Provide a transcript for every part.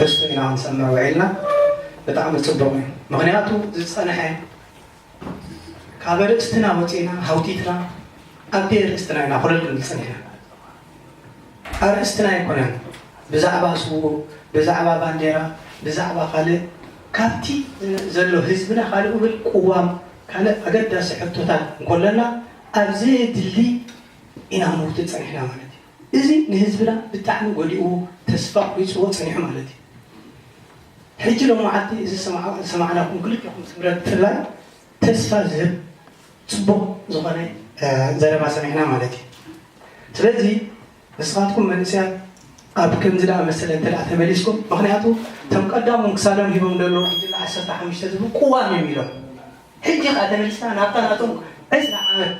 ኣርእስቱ ኢና ክንሰምዕ ውዒልና። ብጣዕሚ ጽቡቕ እዩ። ምኽንያቱ ዝጸንሐ ካብ ኣርእስትና ወጺእና ሃውቲትና ኣብቲ ኣርእስትና ኢና ኩለል ክንብል ጸኒሕና። ኣርእስትና ኣይኮነን ብዛዕባ ስዉእ፣ ብዛዕባ ባንዴራ፣ ብዛዕባ ካልእ ካብቲ ዘሎ ህዝብና ካልእ እውን ቅዋም ካልእ ኣገዳሲ ሕቶታት እንኮለና ኣብ ዘየድሊ ኢና ክንውትት ጸኒሕና ማለት እዩ። እዚ ንህዝብና ብጣዕሚ ጎዲእዎ ተስፋ ቁሪፅዎ ጸኒሑ ማለት እዩ። ሕጂ ሎም መዓልቲ እዚ ዝሰማዕናኩም ክልተኹም ስምረት ብፍላይ ተስፋ ዝህብ ጽቡቕ ዝኾነ ዘረባ ሰሚዕና ማለት እዩ። ስለዚ ንስኻትኩም መንእሰያት ኣብ ከምዚ ደኣ መሰለ እንተ ደኣ ተመሊስኩም፣ ምኽንያቱ እቶም ቀዳሞም ክሳዶም ሂቦም ዘለዉ ጉጅለ ዓሰርተ ሓሙሽተ ዝብል ቅዋም እዮም ኢሎም። ሕጂ ከኣ ተመሊስና ናብታ ናቶም ዕስራ ዓመት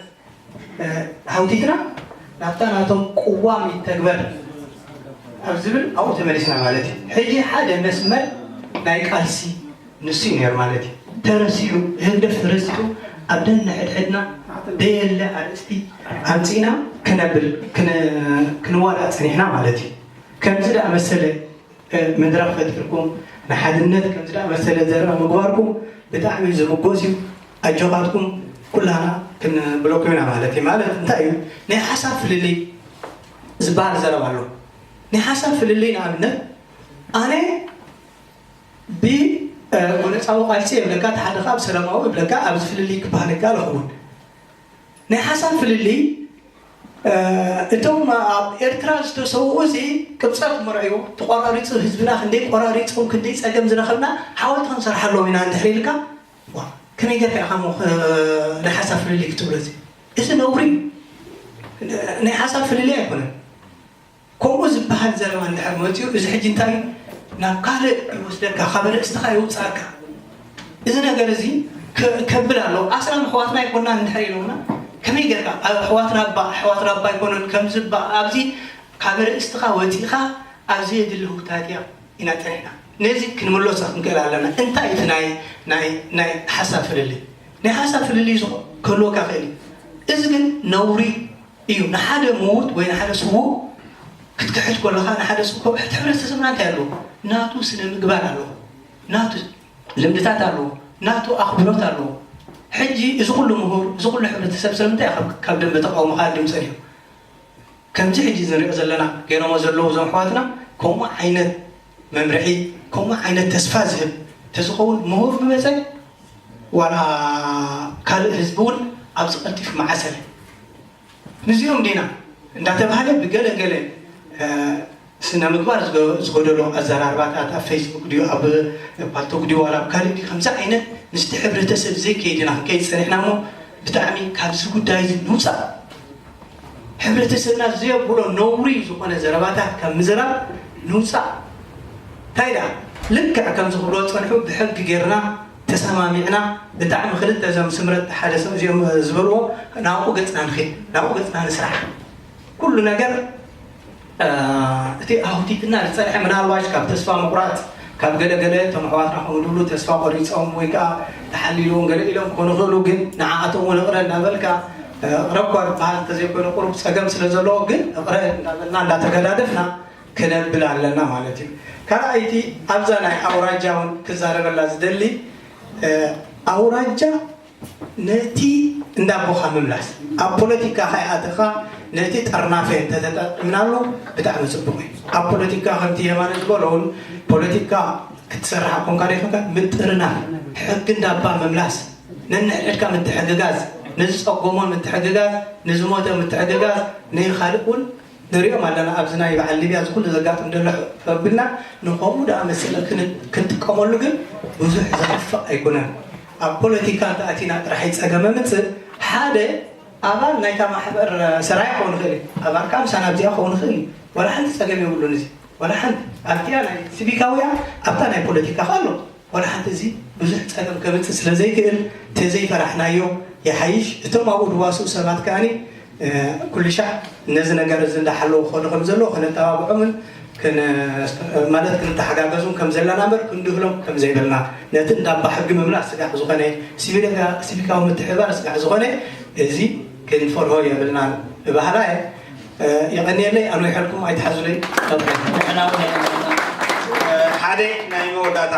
ሃውቲትና ናብታ ናቶም ቅዋም ይተግበር ኣብ ዝብል ኣብኡ ተመሊስና ማለት እዩ። ሕጂ ሓደ መስመር ናይ ቃልሲ ንሱ እዩ ነይሩ ማለት እዩ። ተረሲዑ፣ ህግደፍ ተረሲዑ ኣብ ደንሕድሕድና ደየለ ኣርእስቲ ኣምጺእና ክነብል ክንዋዳእ ጸኒሕና ማለት እዩ። ከምዚ ደኣ መሰለ መድረኽ ፈጢርኩም ንሓድነት ከምዚ ደኣ መሰለ ዘረባ ምግባርኩም ብጣዕሚ ዝምጎስ እዩ። ኣጆኻትኩም ኩላና ክንብለኩም ኢና ማለት እዩ። ማለት እንታይ እዩ ናይ ሓሳብ ፍልልይ ዝበሃል ዘረባ ኣሎ። ናይ ሓሳብ ፍልልይ ንኣብነት ኣነ ብጎነፃዊ ቃልሲ የብለካ፣ እቲ ሓደ ከዓ ብሰላማዊ ይብለካ። ኣብዚ ፍልልይ ክበሃል ይከኣል ይኸውን። ናይ ሓሳብ ፍልልይ እቶም ኣብ ኤርትራ ዝተሰውኡ እዚ ቅብፀት መርዕዎ ተቆራሪፁ ህዝብና ክንደይ ቆራሪፆም ክንደይ ፀገም ዝረኸብና ሓወልቲ ክንሰርሓሎም ኢና እንድሕር ኢልካ ከመይ ጌርካ ኢኻ ናይ ሓሳብ ፍልልይ ክትብሎ እዚ እዚ ነውሪ ናይ ሓሳብ ፍልልይ ኣይኮነን። ከምኡ ዝበሃል ዘረባ እንድሕር መፅኡ እዚ ሕጂ እንታይ ናብ ካልእ ይወስደካ ካብ ርእስትኻ ይውፅኣካ። እዚ ነገር እዚ ከብል ኣለዎ ኣስላም ኣሕዋትና ኣይኮና እንድሕር ኢሎምና ከመይ ጌርካ ኣሕዋትና ኣባ ኣሕዋትና ኣባ ኣይኮነን ከምዚ ኣብዚ ካብ ርእስትኻ ወፂእኻ ኣብዚ የድሊ ህውታትያ ኢና ፀኒሕና። ነዚ ክንምለሶ ክንክእል ኣለና። እንታይ እቲ ናይ ናይ ናይ ሓሳብ ፍልልይ ናይ ሓሳብ ፍልልይ ክህልወካ ክእል እዩ። እዚ ግን ነውሪ እዩ። ንሓደ ምዉት ወይ ንሓደ ስዉእ ክትክሕድ ከለኻ ንሓደ ስዉእ እቲ ሕብረተሰብና እንታይ ኣለዎ? ናቱ ስነ ምግባር ኣለዎ፣ ናቱ ልምድታት ኣለዎ፣ ናቱ ኣኽብሮት ኣለዎ። ሕጂ እዚ ኩሉ ምሁር እዚ ኩሉ ሕብረተሰብ ስለምንታይ ካብ ደንበ ተቃውሞ ክሃድም ጸኒሑ? ከምዚ ሕጂ ንሪኦ ዘለና ገይሮሞ ዘለዉ እዞም ኣሕዋትና ከምኡ ዓይነት መምርሒ ከምኡ ዓይነት ተስፋ ዝህብ ተዝኸውን ምሁር ምመፀ ዋላ ካልእ ህዝቢ እውን ኣብዚ ቀልጢፉ መዓሰለ። ምስዚኦም ዲና እንዳተባሃለ ብገለ ገለ ስነ ምግባር ዝጎደሎ ኣዘራርባታት ኣብ ፌስቡክ ድዩ ኣብ ፓልቶክ ድዩ ዋላ ኣብ ካልእ ድዩ ከምዚ ዓይነት ምስቲ ሕብረተሰብ ዘይከይድና ክንከይድ ፀኒሕና እሞ ብጣዕሚ ካብዚ ጉዳይ እዚ ንውፃእ። ሕብረተሰብና ዘየብሎ ነውሪ ዝኾነ ዘረባታት ካብ ምዝራብ ንውፃእ። እንታይ ደኣ ልክዕ ከምዚ ክብሎ ፀንሑ ብሕጊ ጌርና ተሰማሚዕና ብጣዕሚ ክልተ እዞም ስምረት ሓደ ሰብ እዚኦም ዝበልዎ ናብኡ ገፅና ንኺድ ናብኡ ገፅና ንስራሕ። ኩሉ ነገር እቲ ኣውቲትና ዝፀንሐ ምናልባሽ ካብ ተስፋ ምቁራፅ ካብ ገለገለ እቶም ኣሕዋትና ከምኡ ድብሉ ተስፋ ቆሪፆም ወይ ከዓ ተሓሊልዎም ገለ ኢሎም ክኾኑ ይኽእሉ ግን ንዓኣቶም እውን እቕረ እናበልካ ረኳ ዝበሃል እንተዘይኮይኑ ቁሩብ ፀገም ስለ ዘለዎ ግን እቕረ እናበልና እንዳተገዳደፍና ክነብል ኣለና ማለት እዩ። ካልኣይቲ ኣብዛ ናይ ኣውራጃ እውን ክዛረበላ ዝደሊ ኣውራጃ ነቲ እንዳቦኻ ምምላስ ኣብ ፖለቲካ ከይኣተኻ ነቲ ጠርናፈ እንተተጠቂምናሉ ብጣዕሚ ፅቡቅ እዩ። ኣብ ፖለቲካ ከምቲ የማነ ዝበሎ እውን ፖለቲካ ክትሰርሕ ኣኮንካ ደይኮንካ ምጥርናፍ ሕጊ እንዳባ ምምላስ ነንሕድሕድካ ምትሕግጋዝ ንዝፀጎሞን ምትሕግጋዝ ንዝሞተ ምትሕግጋዝ ንኻልእ እውን ንሪኦም ኣለና ኣብዚ ናይ በዓል ሊብያ እዚ ኩሉ ዘጋጥም ዘሎ ኣቢልና ንኸምኡ ደኣ መሰለ ክንጥቀመሉ ግን ብዙሕ ዘኽፍእ ኣይኮነን። ኣብ ፖለቲካ እንተኣቲና ጥራሕ እዩ ፀገም ኣምፅእ። ሓደ ኣባል ናይታ ማሕበር ሰራይ ክኸውን ይኽእል እዩ። ኣባል ከዓ ምሳና ኣብዚኣ ክኸውን ይኽእል እዩ። ዋላ ሓንቲ ፀገም የብሉን። እዚ ዋላ ሓንቲ ኣብቲኣ ናይ ሲቪካውያ ኣብታ ናይ ፖለቲካ ከ ኣሎ። ዋላ ሓንቲ እዚ ብዙሕ ፀገም ከምፅእ ስለ ዘይክእል ተዘይፈራሕናዮ ይሓይሽ። እቶም ኣብኡ ድዋስኡ ሰባት ከኣኒ ኩሉ ሻዕ ነዚ ነገር እዚ እንዳሓለዉ ክኸዱ ከም ዘለዉ ከነተባብዖምን ማለት ክንተሓጋገዙን ከም ዘለና እምበር ክንድህሎም ከም ዘይብልና ነቲ እንዳባ ሕጊ ምምላስ ስጋዕ ዝኾነ ሲቪካዊ ምትሕብባር ስጋዕ ዝኾነ እዚ ክንፈርሆ የብልናን እባህላ እየ። የቐንየለይ ኣንዊሐልኩም ኣይትሓዙለይ። ሓደ ናይ መወዳእታ